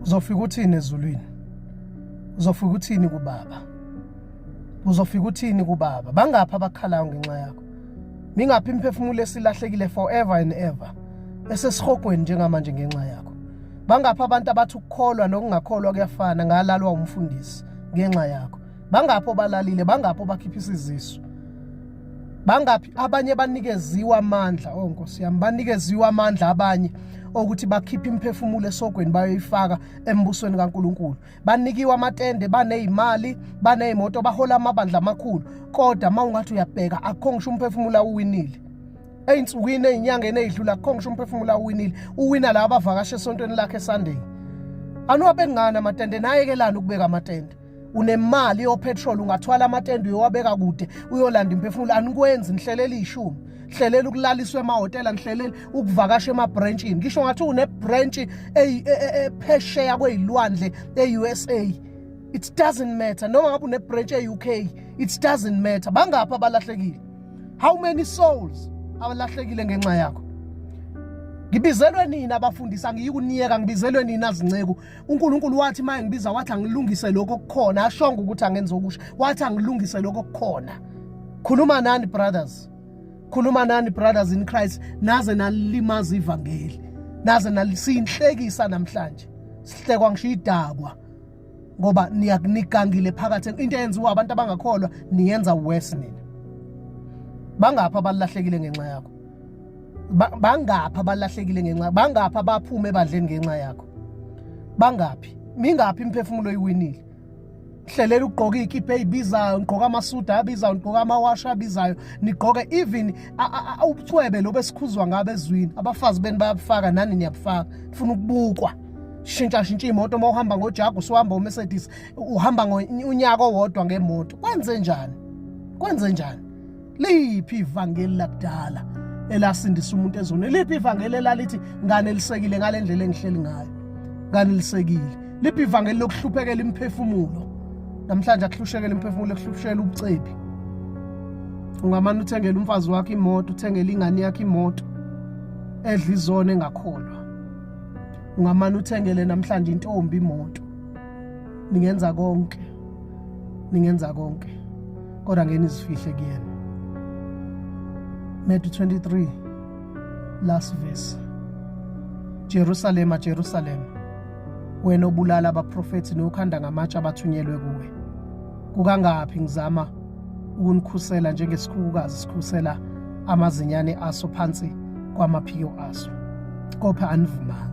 Uzofika uthini ezulwini? Uzofika uthini kubaba? Uzofika uthini kubaba? Bangaphi abakhalayo ngenxa yakho? Mingaphi imiphefumulo esilahlekile forever and ever esesihogweni njengamanje ngenxa yakho? Bangaphi abantu abathi ukukholwa nokungakholwa kuyafana ngalalwa umfundisi ngenxa yakho? Bangaphi obalalile? Bangaphi obakhiphisa izisu? Bangaphi abanye banikeziwe amandla? Oh Nkosi yami, banikeziwe amandla abanye okuthi bakhiphe imiphefumulo esogweni bayoyifaka embusweni kaNkuluNkulu. Banikiwe amatende, banezimali, banezimoto, bahola amabandla amakhulu, kodwa mawungathi uyabheka akukho ngisho umphefumulo awuwinile. Ey'nsukwini ey'nyangeni ey'dlula akukho ngisho umphefumulo awuwinile. Uwina laba abavakasha esontweni lakhe Sunday. Anuwabeki ngani amatende? Nayekelani ukubeka amatende? Unemali yopetrol, ungathwala amatende uyowabeka kude, uyolanda imphefumulo. Anikwenzi, nihlelela ishumi, hlelela ukulaliswa emahhotela, nihlelela ukuvakasha emabranchini. Ngisho ngathi unebranch ephesheya kwey'lwandle e-USA, it doesn't matter. Noma ngabe unebranch e-UK, it doesn't matter. Bangaphi abalahlekile? How many souls abalahlekile ngenxa yakho? Ngibizelwe nina abafundisi, angiyikuniyeka. Ngibizelwe nina zinceku. UNkulunkulu wathi uma ngibiza, wathi angilungise lokho okukhona, ashongo ukuthi angenza okusha, wathi angilungise lokho okukhona. Khuluma nani brothers, khuluma nani brothers in Christ. Naze nalimaza ivangeli, naze nalisinhlekisa. Namhlanje sihlekwa ngisho idakwa ngoba niyakunigangile phakathi. Into eyenziwa abantu abangakholwa niyenza worse nina. Bangaphi abalahlekile ngenxa yakho? Bangaphi abalahlekile ngenxa? Bangaphi abaphuma ebandleni ngenxa yakho? Bangaphi? Mingaphi imiphefumulo oyiwinile? Hlelela ukugqoka iy'kipha ey'bizayo, nigqoka amasuda abizayo, nigqoka amawashi abizayo, nigqoke even ubucwebe lobu esikhuzwa ngabo ezwini. Abafazi beni bayabufaka, nani niyabufaka. Nifuna ukubukwa. Shintsha shintsha imoto, uma uhamba ngoJaguar usuhamba uMercedes, uhamba unyaka owodwa ngemoto. Kwenze njani? Kwenze njani? Liphi ivangeli lakudala elasindisa umuntu ezonweni? Liphi ivangeli elalithi nganelisekile ngale ndlela engihleli ngayo, nganelisekile? Liphi ivangeli lokuhluphekela imiphefumulo? Namhlanje akuhlushekela imiphefumulo, ekuhlushela ubucebi. Ungamane uthengele umfazi wakho imoto, uthengele ingane yakho imoto edla izona engakholwa. Ungamane uthengele namhlanje intombi imoto. Ningenza konke, ningenza konke, kodwa ngeke nizifihle kuyena. Matthew 23, last verse. Jerusalema, Jerusalema, wena obulala abaprofethi nokhanda ngamatshe abathunyelwe kuwe, kukangaphi ngizama ukunikhusela njengesikhukukazi sikhusela amazinyane aso phansi kwamaphiko aso, kopha anivumanga.